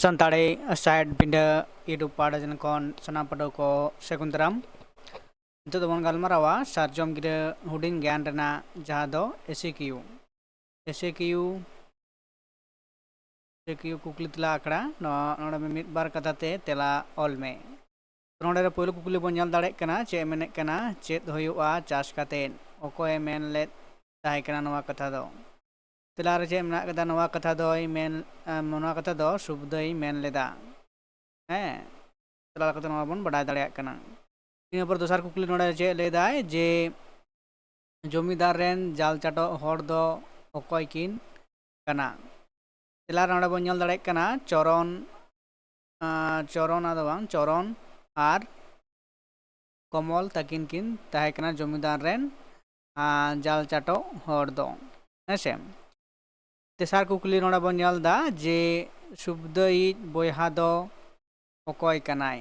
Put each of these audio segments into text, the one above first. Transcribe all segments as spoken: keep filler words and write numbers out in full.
Santali side ᱵᱤᱸᱰᱟᱹ YouTube ᱯᱟᱦᱴᱟ ᱡᱟᱱ ᱠᱷᱚᱱ ᱥᱟᱱᱟᱢ ᱯᱟᱹᱴᱷᱩᱣᱟᱹ ᱠᱚ ᱥᱟᱹᱜᱩᱱ ᱫᱟᱨᱟᱢ᱾ ᱱᱤᱛᱚᱜ ᱫᱚᱵᱚᱱ ᱜᱟᱞᱢᱟᱨᱟᱣᱟ ᱥᱟᱨᱡᱚᱢ ᱜᱤᱨᱟᱹ ᱦᱩᱰᱤᱧ ᱜᱟᱭᱟᱱ ᱨᱮᱱᱟᱜ, ᱡᱟᱦᱟᱸ ᱫᱚ S A Q. S A Q, S A Q ᱠᱩᱠᱞᱤ ᱛᱮᱞᱟ ᱟᱠᱷᱲᱟ᱾ ᱱᱚᱣᱟ, ᱱᱚᱰᱮ ᱢᱤᱫ ᱵᱟᱨ ᱠᱟᱛᱷᱟ ᱛᱮ ᱛᱮᱞᱟ ᱚᱞ ᱢᱮ᱾ ᱱᱚᱰᱮ ᱨᱮ ᱯᱳᱭᱞᱳ ᱠᱩᱠᱞᱤ ᱵᱚᱱ ᱧᱮᱞ ᱫᱟᱲᱮᱭᱟᱜ ᱠᱟᱱᱟ, ᱪᱮᱫ ᱮ ᱢᱮᱱᱮᱫ ᱠᱟᱱᱟ, ᱪᱮᱫ ᱦᱩᱭᱩᱜᱼᱟ ᱪᱟᱥ ᱠᱟᱛᱮᱫ? ᱚᱠᱚᱭᱮ ᱢᱮᱱ ᱞᱮᱫ ᱛᱟᱦᱮᱸ ᱠᱟᱱᱟ ᱱᱚᱣᱟ ᱠᱟᱛᱷᱟ ᱫᱚ? ᱛᱮᱞᱟ ᱨᱮ ᱪᱮᱫ ᱢᱮᱱᱟᱜ ᱠᱟᱫᱟ? ᱱᱚᱣᱟ ᱠᱟᱛᱷᱟ ᱫᱚᱭ ᱢᱮᱱ, ᱟᱢ, ᱱᱚᱣᱟ ᱠᱟᱛᱷᱟ ᱫᱚ ᱥᱩᱵᱫᱟᱹᱭ ᱢᱮᱱ ᱞᱮᱫᱟ᱾ ᱦᱮᱸ, ᱛᱮᱞᱟ ᱞᱮᱠᱟᱛᱮ ᱱᱚᱣᱟ ᱵᱚᱱ ᱵᱟᱰᱟᱭ ᱫᱟᱲᱮᱭᱟᱜ ᱠᱟᱱᱟ᱾ ᱤᱱᱟᱹ ᱯᱚᱨ ᱫᱚᱥᱟᱨ ᱠᱩᱠᱞᱤ ᱱᱚᱰᱮ ᱪᱮᱫ ᱞᱟᱹᱭ ᱫᱟᱭ ᱡᱮ ᱡᱚᱢᱤᱫᱟᱨ ᱨᱮᱱ ᱡᱟᱞ ᱪᱟᱴᱚᱜ ᱦᱚᱲ ᱫᱚ ᱚᱠᱚᱭ ᱠᱤᱱ ᱠᱟᱱᱟ? ᱛᱮᱞᱟ ᱨᱮ ᱱᱚᱰᱮ ᱵᱚᱱ ᱧᱮᱞ ᱫᱟᱲᱮᱭᱟᱜ ᱠᱟᱱᱟ ᱪᱚᱨᱚᱱ, ᱟᱸ, ᱪᱚᱨᱚᱱ ᱟᱫᱚ ᱵᱟᱝ, ᱪᱚᱨᱚᱱ ᱟᱨ ᱠᱚᱢᱚᱞ ᱛᱟᱹᱠᱤᱱ ᱠᱤᱱ ᱛᱟᱦᱮᱸ ᱠᱟᱱᱟ ᱡᱚᱢᱤᱫᱟᱨ ᱨᱮᱱ, ᱟᱸ, ᱡᱟᱞ ᱪᱟᱴᱚᱜ ᱦᱚᱲ ᱫᱚ᱾ ᱦᱮᱸ ᱥᱮ? ᱛᱮᱥᱟᱨ ᱠᱩᱠᱞᱤ ᱱᱚᱰᱮ ᱵᱚᱱ ᱧᱮᱞ ᱮᱫᱟ ᱡᱮ ᱥᱩᱵᱫᱟᱹᱭᱤᱡ ᱵᱚᱭᱦᱟ ᱫᱚ ᱚᱠᱚᱭ ᱠᱟᱱᱟᱭ?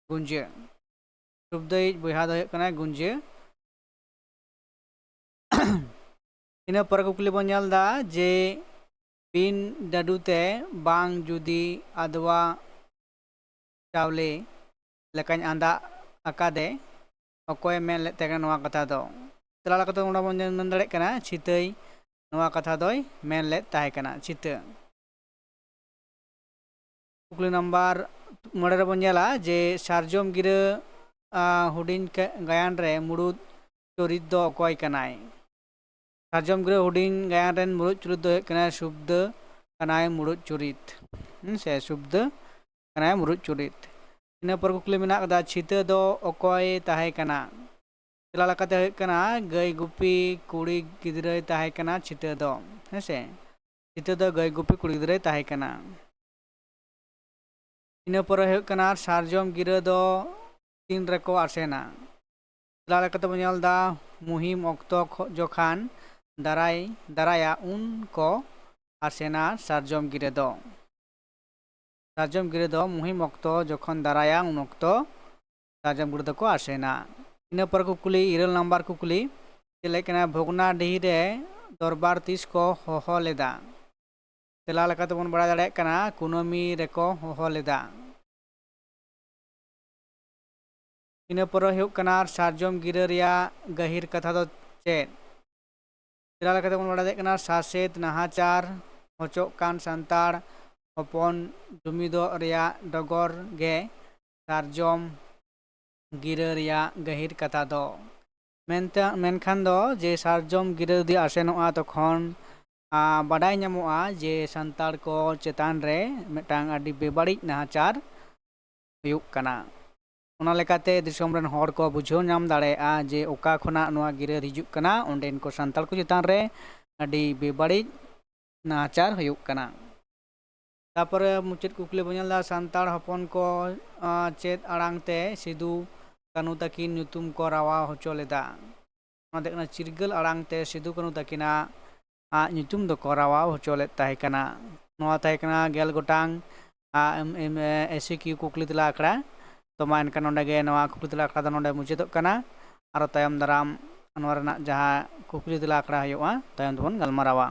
ᱜᱩᱸᱡᱟᱹ᱾ ᱥᱩᱵᱫᱟᱹᱭᱤᱡ ᱵᱚᱭᱦᱟ ᱫᱚ ᱦᱩᱭᱩᱜ ᱠᱟᱱᱟᱭ ᱜᱩᱸᱡᱟᱹ᱾ ᱤᱱᱟᱹ ᱯᱚᱨᱮ ᱠᱩᱠᱞᱤ ᱵᱚᱱ ᱧᱮᱞ ᱮᱫᱟ ᱡᱮ ᱵᱤᱱ ᱰᱟᱹᱰᱩ ᱛᱮ ᱵᱟᱝ ᱡᱩᱫᱤ ᱟᱫᱣᱟ ᱪᱟᱣᱞᱮ ᱞᱮᱠᱟᱧ ᱟᱸᱫᱟᱜ ᱟᱠᱟᱫᱮ, ᱚᱠᱚᱭᱮ ᱢᱮᱱ ᱞᱮᱫ ᱛᱟᱦᱮᱸ ᱠᱟᱱᱟ ᱱᱚᱣᱟ ᱠᱟᱛᱷᱟ ᱫᱚ? ᱛᱮᱞᱟ ᱞᱮᱠᱟᱛᱮ ᱚᱸᱰᱮ ᱵᱚᱱ ᱢᱮᱱ ᱫᱟᱲᱮᱭᱟᱜ ᱠᱟᱱᱟ ᱪᱷᱤᱛᱟᱹᱭ ᱱᱚᱣᱟ ᱠᱟᱛᱷᱟ ᱫᱚᱭ ᱢᱮᱱ ᱞᱮᱫ ᱛᱟᱦᱮᱸ ᱠᱟᱱᱟ, ᱪᱷᱤᱛᱟᱹ᱾ ᱠᱩᱠᱞᱤ ᱱᱟᱢᱵᱟᱨ ᱢᱚᱬᱮ ᱨᱮᱵᱚᱱ ᱧᱮᱞᱟ ᱡᱮ ᱥᱟᱨᱡᱚᱢ ᱜᱤᱨᱟᱹ, ᱟ, ᱦᱩᱰᱤᱧ ᱠᱟ-, ᱜᱟᱭᱟᱱ ᱨᱮ ᱢᱩᱲᱩᱫ ᱪᱚᱨᱤᱛ ᱫᱚ ᱚᱠᱚᱭ ᱠᱟᱱᱟᱭ? ᱥᱟᱨᱡᱚᱢ ᱜᱤᱨᱟᱹ ᱦᱩᱰᱤᱧ ᱜᱟᱭᱟᱱ ᱨᱮᱱ ᱢᱩᱲᱩᱫ ᱪᱚᱨᱤᱛ ᱫᱚ ᱦᱩᱭᱩᱜ ᱠᱟᱱᱟᱭ ᱥᱩᱵᱫᱟᱹ ᱠᱟᱱᱟᱭ ᱢᱩᱲᱩᱫ ᱪᱚᱨᱤᱛ᱾ ᱦᱮᱸ ᱥᱮ, ᱥᱩᱵᱫᱟᱹ ᱠᱟᱱᱟᱭ ᱢᱩᱲᱩᱫ ᱪᱚᱨᱤᱛ᱾ ᱤᱱᱟᱹ ᱯᱚᱨ ᱠᱩᱠᱞᱤ ᱢᱮᱱᱟᱜ ᱠᱟᱫᱟ, ᱪᱷᱤᱛᱟᱹ ᱫᱚ ᱚᱠᱚᱭ ᱛᱟᱦᱮᱸ ᱠᱟᱱᱟ? ᱛᱮᱞᱟ ᱞᱮᱠᱟᱛᱮ ᱦᱩᱭᱩᱜ ᱠᱟᱱᱟ ᱜᱟᱹᱭ ᱜᱩᱯᱤ ᱠᱩᱲᱤ ᱜᱤᱫᱽᱨᱟᱹᱭ ᱛᱟᱦᱮᱸ ᱠᱟᱱᱟ ᱪᱷᱤᱛᱟᱹ ᱫᱚ᱾ ᱦᱮᱸ ᱥᱮ, ᱪᱷᱤᱛᱟᱹ ᱫᱚ ᱜᱟᱹᱭ ᱜᱩᱯᱤ ᱠᱩᱲᱤ ᱜᱤᱫᱽᱨᱟᱹᱭ ᱛᱟᱦᱮᱸ ᱠᱟᱱᱟ᱾ ᱤᱱᱟᱹ ᱯᱚᱨᱮ ᱦᱩᱭᱩᱜ ᱠᱟᱱᱟ ᱥᱟᱨᱡᱚᱢ ᱜᱤᱨᱟᱹ ᱫᱚ ᱛᱤᱱ ᱨᱮᱠᱚ ᱟᱥᱮᱱᱟ? ᱛᱮᱞᱟ ᱞᱮᱠᱟᱛᱮ ᱵᱚᱱ ᱧᱮᱞ ᱮᱫᱟ ᱢᱩᱦᱤᱢ ᱚᱠᱛᱚ ᱠᱷᱚ-, ᱡᱚᱠᱷᱟᱱ ᱫᱟᱨᱟᱭ, ᱫᱟᱨᱟᱭᱟ ᱩᱱ ᱠᱚ ᱟᱥᱮᱱᱟ ᱥᱟᱨᱡᱚᱢ ᱜᱤᱨᱟᱹ ᱫᱚ᱾ ᱥᱟᱨᱡᱚᱢ ᱜᱤᱨᱟᱹ ᱫᱚ ᱢᱩᱦᱤᱢ ᱚᱠᱛᱚ ᱡᱚᱠᱷᱚᱱ ᱫᱟᱨᱟᱭᱟ ᱩᱱ ᱚᱠᱛᱚ ᱥᱟᱨᱡᱚᱢ ᱜᱤᱨᱟᱹ ᱫᱚᱠᱚ ᱟᱥᱮᱱᱟ᱾ ᱤᱱᱟᱹ ᱯᱚᱨᱮ ᱠᱩᱠᱞᱤ, ᱤᱨᱟᱹᱞ ᱱᱟᱢᱵᱟᱨ ᱠᱩᱠᱞᱤ, ᱪᱮᱫ ᱞᱟᱹᱭ ᱠᱟᱱᱟ, ᱵᱷᱚᱜᱽᱱᱟᱰᱤᱦᱤ ᱨᱮ ᱫᱚᱨᱵᱟᱨ ᱛᱤᱥ ᱠᱚ ᱦᱚᱦᱚ ᱞᱮᱫᱟ? ᱛᱮᱞᱟ ᱞᱮᱠᱟᱛᱮᱵᱚᱱ ᱵᱟᱲᱟᱭ ᱫᱟᱲᱮᱭᱟᱜ ᱠᱟᱱᱟ ᱠᱩᱱᱟᱹᱢᱤ ᱨᱮᱠᱚ ᱦᱚᱦᱚ ᱞᱮᱫᱟ᱾ ᱤᱱᱟᱹ ᱯᱚᱨᱮ ᱦᱩᱭᱩᱜ ᱠᱟᱱᱟ ᱥᱟᱨᱡᱚᱢ ᱜᱤᱨᱟᱹ ᱨᱮᱭᱟᱜ ᱜᱟᱹᱦᱤᱨ ᱠᱟᱛᱷᱟ ᱫᱚ ᱪᱮᱫ? ᱛᱮᱞᱟ ᱞᱮᱠᱟᱛᱮ ᱵᱚᱱ ᱵᱟᱲᱟᱭ ᱫᱟᱲᱮᱭᱟᱜ ᱠᱟᱱᱟ ᱥᱟᱥᱮᱛ ᱱᱟᱦᱟᱪᱟᱨ ᱦᱚᱪᱚᱜ ᱠᱟᱱ ᱥᱟᱱᱛᱟᱲ ᱦᱚᱯᱚᱱ ᱡᱩᱢᱤᱫᱚᱜ ᱨᱮᱭᱟᱜ ᱰᱚᱜᱚᱨ ᱜᱮ ᱥᱟᱨᱡᱚᱢ ᱜᱤᱨᱟᱹ ᱨᱮᱭᱟᱜ ᱜᱟᱹᱦᱤᱨ ᱠᱟᱛᱷᱟ ᱫᱚ᱾ ᱢᱮᱱᱛᱮ ᱢᱮᱱᱠᱷᱟᱱ ᱫᱚ ᱡᱮ ᱥᱟᱨᱡᱚᱢ ᱜᱤᱨᱟᱹ ᱡᱩᱫᱤ ᱟᱥᱮᱱᱚᱜᱼᱟ, ᱛᱚᱠᱷᱚᱱ ᱵᱟᱰᱟᱭ ᱧᱟᱢᱚᱜᱼᱟ ᱡᱮ ᱥᱟᱱᱛᱟᱲ ᱠᱚ ᱪᱮᱛᱟᱱ ᱨᱮ ᱢᱤᱫᱴᱟᱝ ᱟᱹᱰᱤ ᱵᱮᱵᱟᱹᱲᱤᱡ ᱱᱟᱦᱟᱪᱟᱨ ᱦᱩᱭᱩᱜ ᱠᱟᱱᱟ᱾ ᱚᱱᱟ ᱞᱮᱠᱟᱛᱮ ᱫᱤᱥᱚᱢ ᱨᱮᱱ ᱦᱚᱲ ᱠᱚ ᱵᱩᱡᱷᱟᱹᱣ ᱧᱟᱢ ᱫᱟᱲᱮᱭᱟᱜᱼᱟ ᱡᱮ ᱚᱠᱟ ᱠᱷᱚᱱᱟᱜ ᱱᱚᱣᱟ ᱜᱤᱨᱟᱹ ᱦᱤᱡᱩᱜ ᱠᱟᱱᱟ, ᱚᱸᱰᱮᱱ ᱠᱚ ᱥᱟᱱᱛᱟᱲ ᱠᱚ ᱪᱮᱛᱟᱱ ᱨᱮ ᱟᱹᱰᱤ ᱵᱮᱵᱟᱹᱲᱤᱡ ᱱᱟᱦᱟᱪᱟᱨ ᱦᱩᱭᱩᱜ ᱠᱟᱱᱟ᱾ ᱛᱟᱯᱚᱨᱮ ᱢᱩᱪᱟᱹᱫ ᱠᱩᱠᱞᱤ ᱵᱚᱱ ᱧᱮᱞ ᱮᱫᱟ, ᱥᱟᱱᱛᱟᱲ ᱦᱚᱯᱚᱱ ᱠᱚ ᱪᱮᱫ ᱟᱲᱟᱝ ᱛᱮ ᱥᱤᱫᱩ ᱠᱟᱹᱱᱩ ᱛᱟᱹᱠᱤᱱ ᱧᱩᱛᱩᱢ ᱠᱚ ᱨᱟᱣᱟᱣ ᱦᱚᱪᱚ ᱞᱮᱫᱟ? ᱚᱱᱟ ᱫᱚ ᱠᱟᱱᱟ ᱪᱤᱨᱜᱟᱹᱞ ᱟᱲᱟᱝ ᱛᱮ ᱥᱤᱫᱩ ᱠᱟᱹᱱᱩ ᱛᱟᱹᱠᱤᱱᱟᱜ ᱧᱩᱛᱩᱢ ᱫᱚᱠᱚ ᱨᱟᱣᱟᱣ ᱦᱚᱪᱚ ᱞᱮᱫ ᱛᱟᱦᱮᱸ ᱠᱟᱱᱟ᱾ ᱱᱚᱣᱟ ᱛᱟᱦᱮᱸ ᱠᱟᱱᱟ ᱜᱮᱞ ᱜᱚᱴᱟᱝ ᱮᱥᱤ ᱠᱤᱭᱩ ᱠᱩᱠᱞᱤ ᱛᱮᱞᱟ ᱟᱠᱷᱲᱟ᱾ ᱛᱚ ᱢᱟ ᱮᱱᱠᱷᱟᱱ ᱱᱚᱰᱮ ᱜᱮ ᱱᱚᱣᱟ ᱠᱩᱠᱞᱤ ᱛᱮᱞᱟ ᱟᱠᱷᱲᱟ ᱫᱚ ᱱᱚᱰᱮ ᱢᱩᱪᱟᱹᱫᱚᱜ ᱠᱟᱱᱟ᱾ ᱟᱨᱚ ᱛᱟᱭᱚᱢ ᱫᱟᱨᱟᱢ ᱱᱚᱣᱟ ᱨᱮᱱᱟᱜ ᱡᱟᱦᱟᱸ ᱠᱩᱠᱞᱤ ᱛᱮᱞᱟ ᱟᱠᱷᱲᱟ ᱦᱩᱭᱩᱜᱼᱟ, ᱛᱟᱭᱚᱢ ᱛᱮᱵᱚᱱ ᱜᱟᱞᱢᱟᱨᱟᱣᱟ᱾